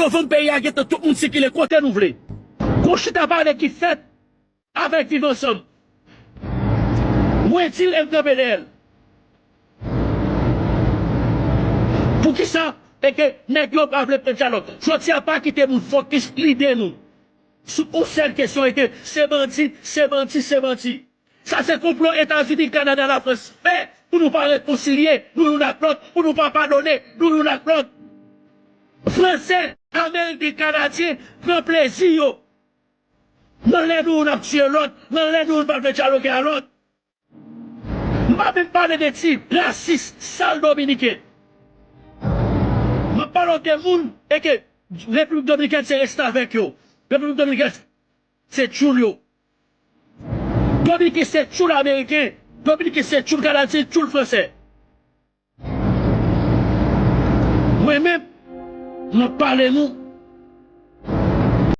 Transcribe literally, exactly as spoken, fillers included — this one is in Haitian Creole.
Devan peyi a gentan, tout moun sikile kote nou vle. Gon chita pale ki fèt avèk Viv Ansanm. Mwen di l e m kanpe dèyè l. Poukisa? Paske nèg yo pa vle pran dyalòg. Jodi a pa kite moun fokis lide nou sou yon sèl kesyon, e ke se bandi, se bandi, se bandi. Sa se konplo Etazini, Kanada, Lafrans fè pou nou pa rekonsilye nou youn ak lòt, pou nou pa padone nou youn ak lòt. Fransè, Ameriken, Kanadyen pran plezi yo nan lè nou youn ap tiye lòt, nan lè nou youn pa vle dyaloge a lòt. M pa menm pale de ti rasis sal dominiken. M ap pale w de moun e ke Repiblik Dominikèn se restavèk yo. Repiblik Dominikèn se tchoul yo. Dominiken se tchoul ameriken. Dominiken se tchoul kanadyen, tchoul fransè. Mwen menm, m ap pale nou